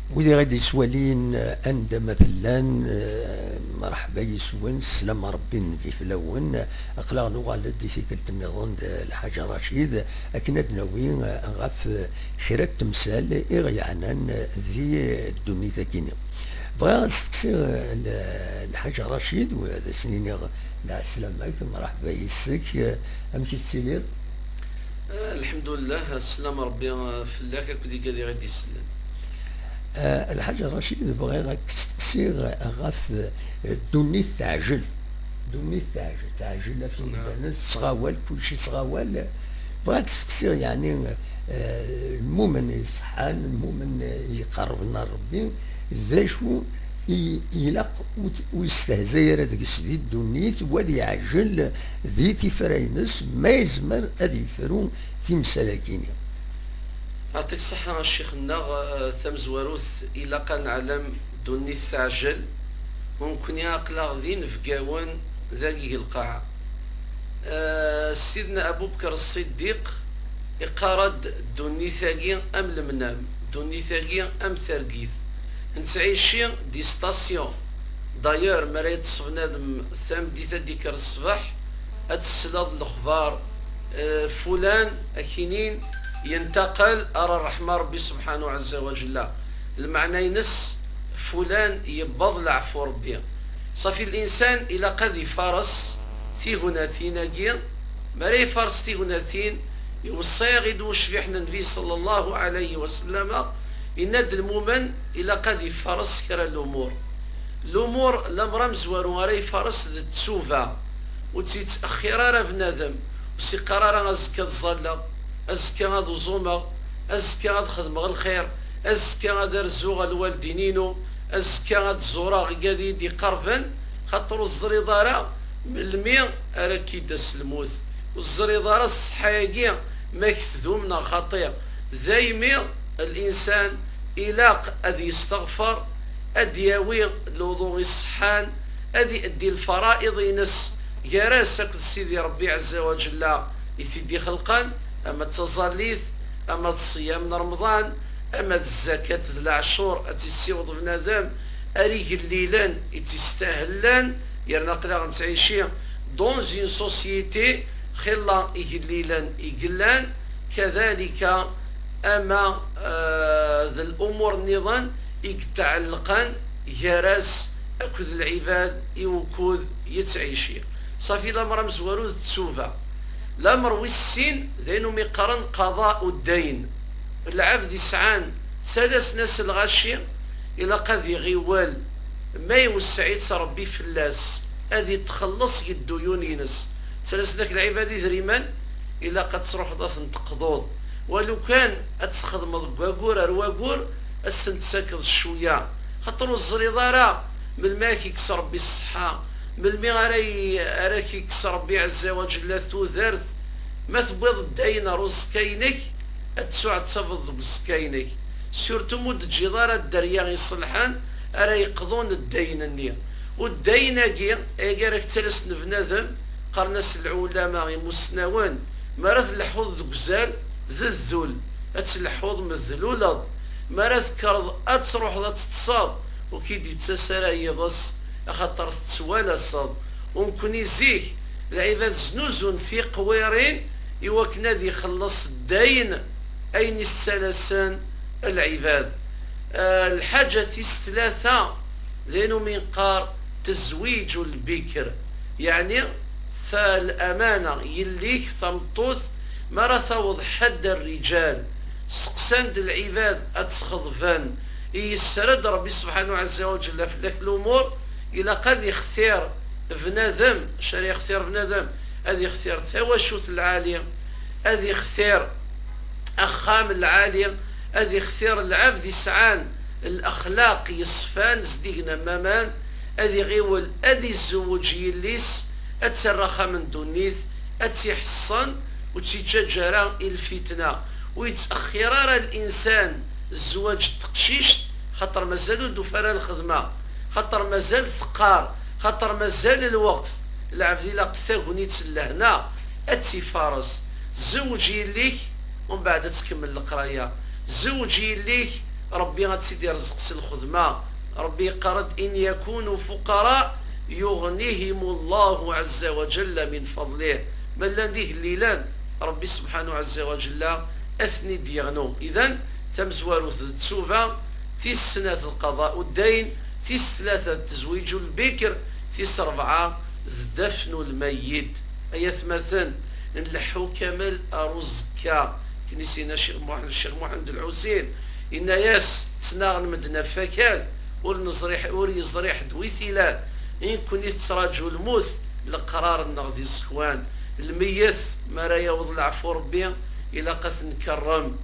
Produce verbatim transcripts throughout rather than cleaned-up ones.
Wid i ɣ-d-yettwalin, anda ma tellan, eh, mreḥba yes-wen, sslam n Ṛebbi n di fell-awen. Aql-aɣ nuɣal-d i tikkelt nniḍen d Lḥaǧ Racid, akken ad d-nawi, eh, ɣef, eh, kra n temsal i ɣ-yeɛnan, eh, di, eh, ddunit-agi-nni. Bɣiɣ ad steqsiɣ, eh, l-, Lḥaǧ Racid, u ad as-niniɣ lɛeslama-k, mreḥba yes-k, eh, amek i tettiliḍ? Eh, lḥemdullah, sslam Ṛebbi, eh, fell-ak akked igad i ɣ-d-isellen. Eh, Lḥaǧ Racid, bɣiɣ ad k-steqsiɣ ɣef, eh, ddunit teɛjel. Ddunit teɛjel, teɛjel ɣef yimdanen, tettɣawal, kulci yettɣawal. Bɣiɣ ad k-steqsiɣ, yeɛni, eh, lmumen iṣeḥḥan, lmumen iqerrben ar Ṛebbi, d acu i ilaq ur t-, ur yestehzay ara deg-s di ddunit, u ad yeɛjel di tifra-ines, ma yezmer ad yefru timsal-agi-nni. Yeɛṭik ṣṣeḥḥa a ccix-nneɣ, eh, tamezwarut, ilaq ad neɛlem ddunit teɛjel, u nekkni aql-aɣ d inebgawen dagi deg lqaɛa. Eh, Sidna Abu Bekr Ṣṣiddiq iqqar-d ddunit-agi am lemnam, ddunit-agi am targit. Nettɛici di station. D'ailleurs, mi ara yeṭṭes bnadem tameddit ad d-ikker ṣṣbeḥ, ad tesleḍ lexbar, eh, fulan, akinin, yentaqel ar ṛṛeḥma Ṛebbi subḥanahu ɛezza wa ǧella. Lmeɛna-ines, fulan yewweḍ leɛfu Ṛebbi. Ṣafi, linsan ilaq ad ifares tignatin-agi. Mi ara ifares tignatin, iweṣṣa-yaɣ-id ucbiḥ n Nnbi ṣalla Llahu ɛalayhi wa sallama, yenna-d lmumen ilaq ad ifares kra n lumuṛ. Lumuṛ, lameṛ amezwaru ara ifares d ttuba. Ur tt-yettexxir ara bnadem, ur s-iqqar ara azekka ad ẓalleɣ, azekka ad uẓumeɣ, azekka ad xedmeɣ lxir, azekka ad rzuɣ lwaldin-inu, azekka ad zureɣ igad i yi-d-iqerben, xaṭer ur teẓriḍ ara melmi ara k-id-tas lmut, ur teẓriḍ ara ṣṣeḥḥa-agi ma k-tdum neɣ xaṭi. Daymi linsan ilaq ad yesteɣfer, ad d-yawi lwuḍu iṣeḥḥan, ad iaddi lfara'iḍ-ines gar-as akked Sidi Ṛebbi ɛezza wa ǧella i t-id-ixelqen, ama d taẓallit, ama d ṣṣyam n Remḍan, ama d zzakat d leɛcur ad tt-issiweḍ bnadem ar igellilen i tt-istahellen, yerna aql-aɣ nettɛici dans une société xilla igellilen i yellan, kadalika ama, eh, d lumuṛ nniḍen i yetɛellqen gar-as akked lɛibad i wukud yettɛici. Ṣafi, lameṛ amezwaru d ttuba. Lameṛ wis sin d ayen umi qqaren qadaء ddin. Lɛebd isɛan ttalasen-as lɣaci, ilaq ad iɣiwel ma iwesseɛ-itt Ṛebbi fell-as, ad itxelleṣ deg dduyun-ines. Ttalasen-ak lɛibad idrimen, ilaq ad truḥeḍ ad ten-teqḍuḍ. Walukan ad txedmeḍ deg wagur ar wagur, ad sen-tettakeḍ cwiya. Xaṭer ur teẓriḍ ara melmi ara k-ikkes Ṛebbi ṣṣeḥḥa, melmi ara y-, ara k-ikkes Ṛebbi ɛezza wa ǧella tudert. Ma tewwiḍ ddayen ar uẓekka-inek, ad tettuɛettabeḍ deg uẓekka-inek. Surtout ma ur d-teǧǧiḍ ara dderya iṣelḥen ara yeqḍun ddayen-nni. U ddayen-agi, agi ara k-ttalasen bnadem, qqaren-as lɛulama imusnawen, mi ara tleḥḥuḍ deg uzal, d ddul, ad tleḥḥuḍ medluleḍ. Mi ara tekkreḍ ad truḥeḍ ad teṭṭseḍ, ur k-id-ittas ara yiḍes, axaṭer tettwalaseḍ. U nekkni zik, lɛibad znuzun tiqwirin i wakken ad ixelleṣ ddayen ayen i s-ttalasen lɛibad. Ah, lḥaǧa tis tlata, d ayen umi neqqar tezwiǧu lbikr, yeɛni ta-, lamana, yelli-k tameṭṭut, mi ara taweḍ ḥedd rriǧal, seqsan-d lɛibad ad tt-xeḍben, i yesser-d Ṛebbi subḥanahu ɛezza wa ǧella fell-ak lumuṛ, ilaq ad ixtir bnadem. Acu ara yextir bnadem? Ad ixtir tawacult lɛali, ad ixtir axxam lɛali, ad ixtir lɛebd isɛan lexlaq yeṣfan zeddigen am waman, ad iɣiwel ad izewweǧ yelli-s, ad terr axxam n ddunit, ad tt-iḥeṣṣen, ur tt-ittaǧǧa ara i lfitna. Ur yettexxir ara linsan zzwaǧ n teqcict, xaṭer mazal ur d-tufi ara lxedma, xaṭer mazal teqqar, xaṭer mazal lweqt. Lɛebd ilaq tagnit n lehna ad tt-ifares. Zewweǧ yelli-k, umbeɛd ad tkemmel leqraya. Zewweǧ yelli-k, Ṛebbi ad tt-id-irẓeq s lxedma. Ṛebbi yeqqar-d: "In yakunu fuqara, yughnihim Allahu azza wa jalla min fadlih." Ma llan d igellilen, Ṛebbi subḥanahu azza wa jalla ad ten-id-yeɣnu. Idan, tamezwarut d ttuba, tis snat d qada uddayn, tis tlata d tezwiǧu lbikr, tis ṛebɛa d dafnu lmayyit. Ay atmaten, nleḥḥu kamel ar uẓekka. Akken i s-yenna Ccix Muḥ-, Ccix Muḥend Lḥusin, yenna-yas: "Ttnaɣen medden ɣef wakal, ur neẓri ḥ-, ur yeẓri ḥedd wi t-ilan. I nekkni tettraǧu lmut, leqrar-nneɣ d iẓekwan." Lmeyyet, mi ara yaweḍ leɛfu Ṛebbi, ilaq ad t-nkerrem.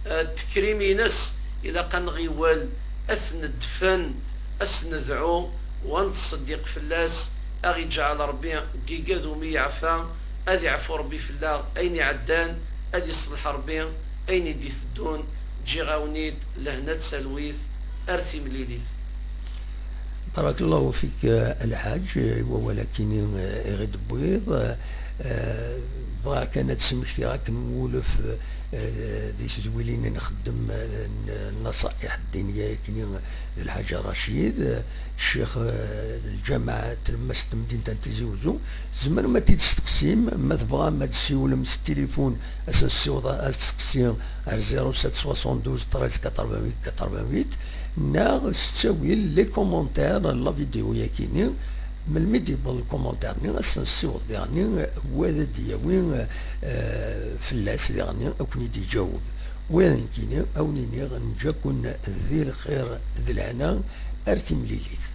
Eh, ddekrim-ines, ilaq ad nɣiwel, ad t-nedfen, ad s-nedɛu, u ad nettṣeddiq fell-as, ad ɣ-iǧɛel Ṛebbi deg igad umi yeɛfa, ad iɛfu Ṛebbi fell-aɣ ayen iɛeddan, ad iṣleḥ Ṛebbi ayen i d-iteddun. Ǧǧiɣ-awen-id lehna d talwit, ar timlilit. Barakallahu fik, eh, a Lḥaǧ, eh, i wawal-akini, eh, i ɣ-id-tewwiḍ. Eh, bɣiɣ kan ad d-smektiɣ akken wulef, eh, di tedwilin i nxeddem, eh, n-, nnaṣa'iḥ ddiniya akini d Lḥaǧ Racid, eh, ccix, eh, lǧameɛ n tlemmast n temdint n Tizi Uzzu. Tzemrem ad t-id-testeqsim, ma tebɣam ad d-tessiwlem s tilifun, ad sen-tessiwḍ asteqsi ar zéro sept soixante-douze treize quatre-vingt-huit quatre-vingt-huit, neɣ s ttawil les commentaires n la vidéo-yakini. Melmi d-yewweḍ lkumantir-nni, ad sen-nessiweḍ diɣen wa ad d-yawi, eh, fell-as diɣen, ad ken-id-iǧaweb. Wa nekkini, a wen-iniɣ, neǧǧa-ken di lxir d lehna, ar timlilit.